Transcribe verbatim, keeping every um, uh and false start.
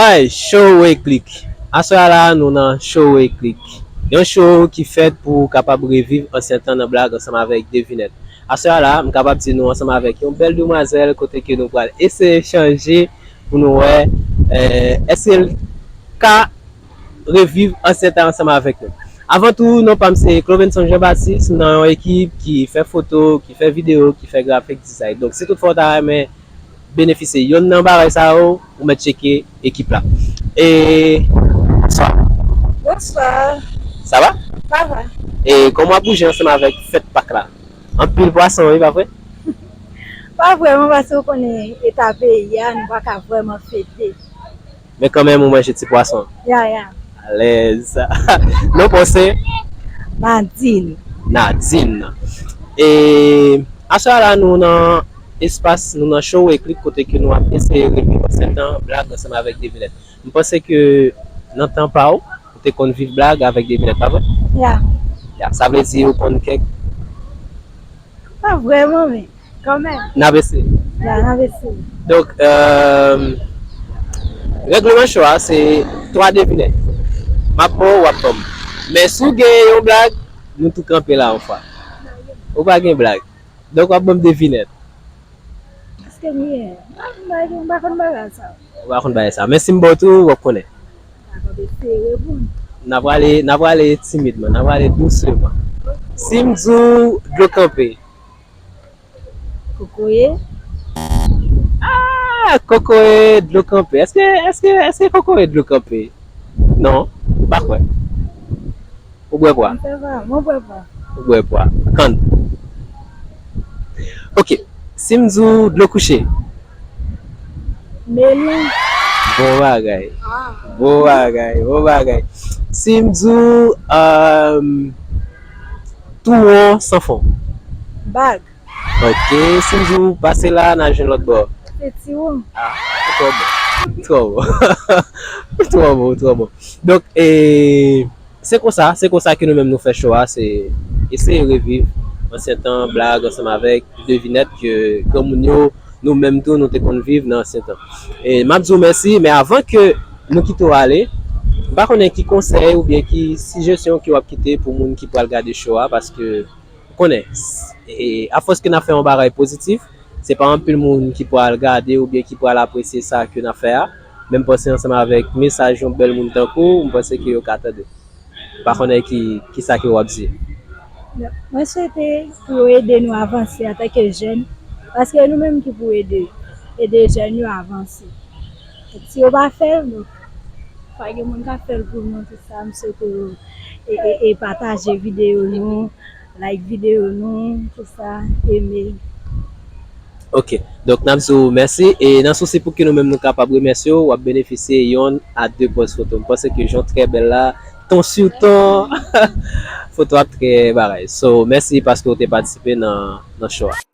Ay, Show Reclick. Aswè a la, nou nan Show Reclick. Yon show ki fèt pou w kapab reviv ansyen tan nan blag ansanm avèk devinèt. Aswè a la, m kapab di nou ansanm avèk yon bèl demwazèl kote ke nou pral eseye chanje pou nou wè, eh, èske l ka reviv ansyen tan ansanm avèk nou. Avan tou, non pa m se Clovenson Jean Baptiste, m nan yon ekip ki fè foto, ki fè videyo, ki fè grafik design. Donk, si toutfwa w ta renmen benefisye yonn nan bagay sa yo, ou mèt tcheke ekip la. E, bonswa. Bonswa. Sa va? Sa va. E, kòman w ap bouje ansanm avèk fèt Pak la? Anpil pwason, wi, pa vre? Pa vrèman, paske ou konnen eta peyi a, nou pa ka vrèman fete. Men kanmenm, ou manje ti pwason. Ya, ya. Alèz. Non pa w se? Nadine. Nadine. E aswè a la, nou nan espas, nou nan Show Reclick kote ke nou ap eseye reviv ansyen tan blag ansanm avèk devinèt. M panse ke nan tan pa w, ou te konn viv blag avèk devinèt, pa vre? Ya. Ya, sa vle di ou konn kèk? Pa vrèman, men kanmenm. N ap eseye. Ya, n ap eseye. Donk, euh, règleman show a, se twa devinèt. M ap ba w, w ap ban m. Men si w gen yon blag, nou tou kanpe la yon fwa. Ou pa gen blag. Donk, w ap ban m devinèt. Èske m gen? M pa, m pa, m pa konn bagay sa. Ou pa konn bagay sa. Men si m ba w tou, w ap konnen. Dakò, m eseye reponn. N a prale, n a prale timidman, n a prale douseman. Si m di w dlo kanpe. Kokoye. Ah, kokoye, dlo kanpe. Èske, èske, èske kokoye dlo kanpe? Non, m pa kwè. Ou bwè pwa? M pa, mwen bwè pwa. Ou bwè pwa. Kann. Ok. Si m di w dlo kouche. Melon. Bon bagay. Ah. Bon bagay, bon bagay. Si m di w, euh, tou won san fon. Bag. Ok, si m di w pase la, n a jwenn lòt bò. Se ti won. Ah, ou twò bon. Ou twò bon. Ou twò bon, ou twò bon. Donk, e, se konsa, se konsa ke nou menm nou fè show a, se eseye reviv ansyen tan, blag ansanm avèk devinèt ke granmoun yo, nou menm tou, nou te konn viv nan ansyen tan. E m ap di w mèsi, men avan ke nou kite w ale, m pa konnen ki konsèy oubyen ki sijesyon ke w ap kite pou moun ki pral gade show a, paske ou konnen, s-, e, afòs ke n ap fè yon bagay pozitif, se pa anpil moun ki pral gade oubyen ki pral apresye sa ke n ap fè a. Men m panse ansanm avèk mesaj yon bèl moun tankou w, m panse ke yo ka tande. M pa konnen ki, ki sa ke w ap di. Mwen swete pou yo ede nou avanse antanke jèn, paske nou menm ki pou ede, ede jèn yo avanse. Si yo pa fè l, donk, pa gen moun k ap fè l pou nou, tout sa, m swete yo e, e, e pataje videyo nou, like videyo nou, tout sa, eme. Ok, donk n ap di w mèsi, e nan sousi pou ke nou menm nou kapab remèsye w, w ap benefisye yonn a de pòz foto. M panse ke jan w trè bèl la, ton sou ton, foto ap trè bagay. So, mèsi paske w te patisipe nan, nan show a.